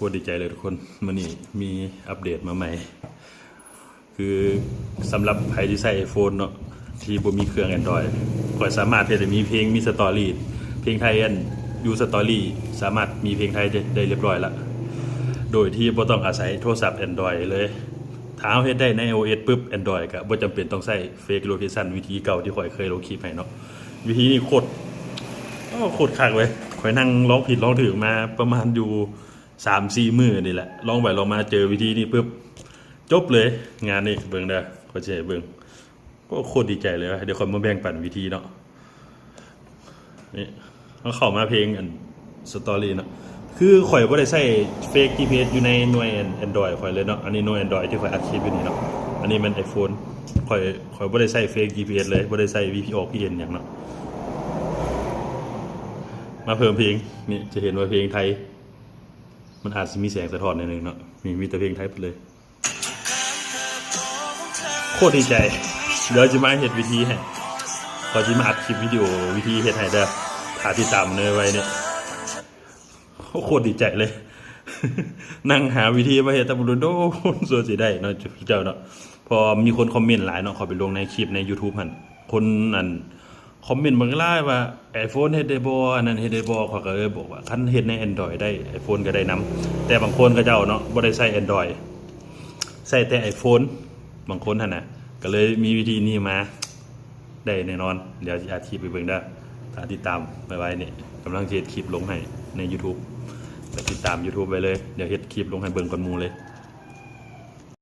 ໂຄດດີໃຈເລີຍທຸກຄົນ ມື້ນີ້ມີອັບເດດມາໃໝ່ ຄືສຳລັບໃຜທີ່ໃຊ້ iPhone ເນາະ ທີ່ບໍ່ມີເຄື່ອງ Android ຂ້ອຍສາມາດເຮັດໃຫ້ມີເພງ ມີ Story ເພງໄທອັນຢູ່ Story ສາມາດມີເພງໄທໄດ້ ໄດ້ລຽບຮ້ອຍລະ ໂດຍທີ່ບໍ່ຕ້ອງອາໄສໂທລະສັບ Android ເລີຍ. ຖ້າເຮົາເຮັດໄດ້ໃນ iOS ປຶບ Android ກໍບໍ່ຈຳເປັນຕ້ອງໃຊ້ Fake Location ວິທີເກົ່າທີ່ຂ້ອຍເຄີຍລົງຄລິບໃຫ້ເນາະ. ວິທີນີ້ໂຄດ ໂອ້ ໂຄດຄັກເວີຍ. ຂ້ອຍນັ່ງລອງຜິດລອງຖືກມາປະມານຢູ່ສາມສີ່ມື້ນີ້ແຫຼະ ລອງໄປລອງມາເຈີວິທີນີ້ປຶບ ຈົບເລີຍງານນີ້. ເບິ່ງເດີ ຂ້ອຍຊິໃຫ້ເບິ່ງ. ໂອ້ ໂຄດດີໃຈເລີຍ. ດຽວຂ້ອຍມາແບ່ງປັນວິທີເນາະ. ນີ້ ເຮົາເຂົ້າມາເພງອັນ Story ເນາະ ຄືຂ້ອຍບໍ່ໄດ້ໃຊ້ Fake ຈີພີເອັສ ຢູ່ໃນໜ່ວຍອັນ Android ຂ້ອຍເລີຍເນາະ. ອັນນີ້ໜ່ວຍ Android ທີ່ຂ້ອຍອັດຄລິບຢູ່ນີ້ເນາະ. ອັນນີ້ແມ່ນ iPhone ຂ້ອຍ ຂ້ອຍບໍ່ໄດ້ໃຊ້ Fake ຈີພີເອັສ ເລີຍ ບໍ່ໄດ້ໃຊ້ VPN ຫຍັງເນາະ. ມາເພີ່ມເພງ ນີ້ຈະເຫັນວ່າເພງໄທ ມັນອາດຊິມີແສງສະທ້ອນໜ້ອຍໜຶ່ງເນາະ. ມີ ມີແຕ່ເພງໄທເບິດເລີຍ. ໂຄດດີໃຈ. ດຽວຊິມາເຮັດວິທີໃຫ້ ຂ້ອຍຊິມາອັດຄລິບວິດີໂອວິທີເຮັດໃຫ້ເດີ. ຖ້າຕິດຕາມເນີໄວ້ນີ້. ໂອ້ ໂຄດດີໃຈເລີຍ. ນັ່ງຫາວິທີມາເຮັດຕັ້ງດົນໆ ຊົ່ວຊິໄດ້ເນາະເຈົ້າເນາະ. ເພາະມີຄົນຄອມເມັນຫຼາຍເນາະ ເຂົ້າໄປລົງໃນຄລິບໃນ YouTube ຫັ້ນ ຄົນອັນ ຄອມເມັນບັກຫຼາຍວ່າ iPhone ເຮັດໄດ້ບໍ່ ອັນນັ້ນເຮັດໄດ້ບໍ່. ຂ້ອຍກໍເລີຍບອກວ່າ ຄັນເຮັດໃນ Android ໄດ້ iPhone ກໍໄດ້ນຳ. ແຕ່ບາງຄົນເຂົາເຈົ້າເນາະ ບໍ່ໄດ້ໃຊ້ Android ໃຊ້ແຕ່ iPhone ບາງຄົນຫັ້ນນະ ກໍເລີຍມີວິທີນີ້ມາ ໄດ້ແນ່ນອນ. ດຽວຊິອັດຄລິບໃຫ້ເບິ່ງເດີ. ຖ້າຕິດຕາມໄວໆນີ້ ກຳລັງຊິເຮັດຄລິບລົງໃຫ້ໃນ YouTube ກໍຕິດຕາມ YouTube ໄວ້ເລີຍ. ດຽວເຮັດຄລິບລົງໃຫ້ເບິ່ງກ່ອນໝູ່ເລີຍ.